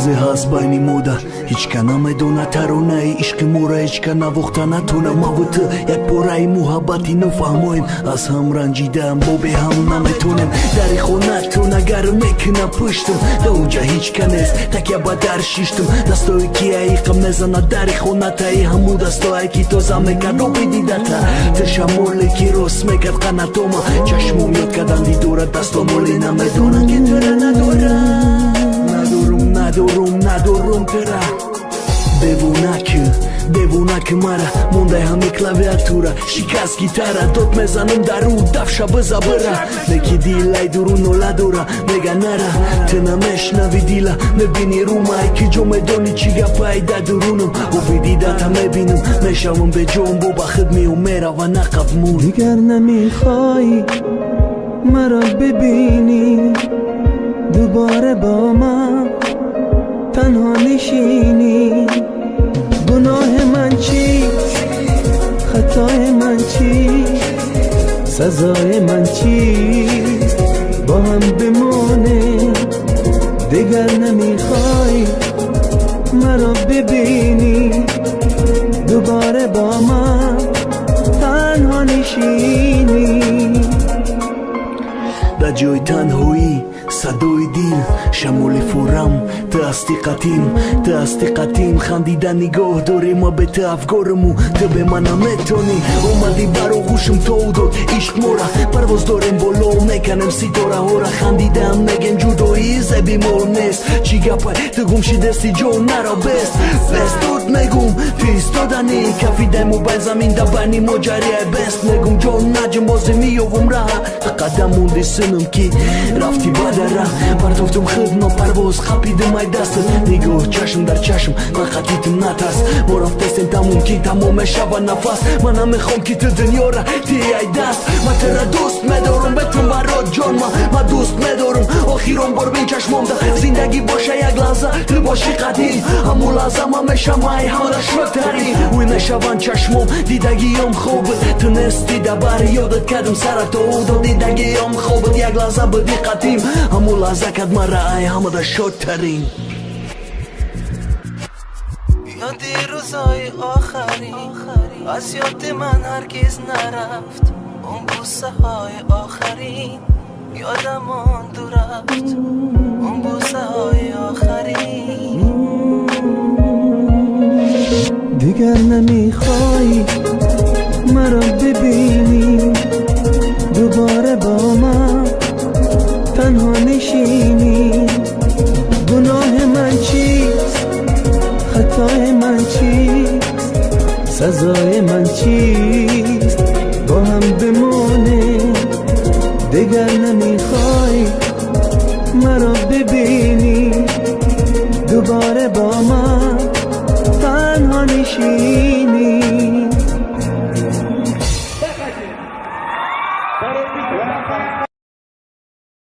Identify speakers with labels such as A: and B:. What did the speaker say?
A: Чизе ҳаст байни мода, ҳичка намедона, таронаи ишқи мора ҳичка навохта натона. Маву ту як пораи муҳаббати нофаҳмоем, аз ҳам ранҷидаам, бо беҳам наметонем. Дари хонатон агар мекуна пуштум, да уҷа ҳичка нест, такя ба дар шиштум. Дастое ки аиқам мезанад дари хонатаи, ҳамун дастое ки тоза мекард оби дидата. Ту шамоле ки рост мекард қанатома, чашмом ёд кардан дидора, дастомоле намедонанд ки тура надорам. Надорум, надорум, надорум тура. Девонаки, девонаки, мара мондай ҳами клавиатура, шикаст гитара, дод мезанам дару дафша биза бира. Неки дилай дуру нола дора, мега нара, ту намешнави дила, мебини румай, ки ҷо медони чӣ гапай да дурунам. Оби дидата мебинам, мешавам беҷон, бо ба худ меом, мерава нақабмун.
B: Дигар намехоҳӣ маро бибинӣ, дубора бо ман танҳо нишинӣ. Гуноҳи ман чист, хатои ман чист, сазои ман чист? Бо ҳам бимонем. Дигар намехоҳӣ маро бибинӣ, дубора бо ман танҳо нишинӣ.
A: Дар ҷои танҳоӣ садои дил, шамоли фурам, ту ҳасти қатим, ту ҳасти қатим. Хандида нигоҳ дорӣ, ма бе ту афгоруму ту бе ман наметонӣ. Омадӣ бар оғӯшам, тов дод ишқ мора, парвоз дорем боло, меканем ситораҳора. Хандидаам мегем, ҷудоӣ зеби мо нест. Чӣ гапай, ту гум шидасти, ҷо наро бест бест. Тут мегум, ту истоданӣ кафидайму байн замин, да байни мо ҷарияй бест. Мегум, ҷон наҷм, бозе меёвум раҳа. Ту қадам монди синам, ки рафти ба дара, партофтум хидно, парвоз қапидим ай дастат. Нигоҳ чашм дар чашм, ман қатитим, натарс, мо рафтестем тамом, ки тамом мешава нафас. Ман намехом ки ту дунёра тии ай даст. Ман тура дӯст медорум, бетун барот ҷон, ма дӯст медорум. Охирон бор бин чашмомда, зиндагӣ боша як лаҳза, ту боши қадим, ҳамун лаҳза ман мешам ай ҳамада шудтарин. Ӯй мешаванд чашмом, дидагиём хобит, ту нести да бар ёдат кардам, сара то дод. Дидагиём хобит, як лаҳза буди қадим, ҳамун лаҳза кад мара ай ҳамада шодтарин.
B: Ёди рӯзои охарин аз ёди ман ҳаргиз нарафт, он бӯсаҳои охарин ёдам монду рафт, он бӯсаҳои охарин. Дигар намехоҳӣ маро бибинӣ, дубора бо ман.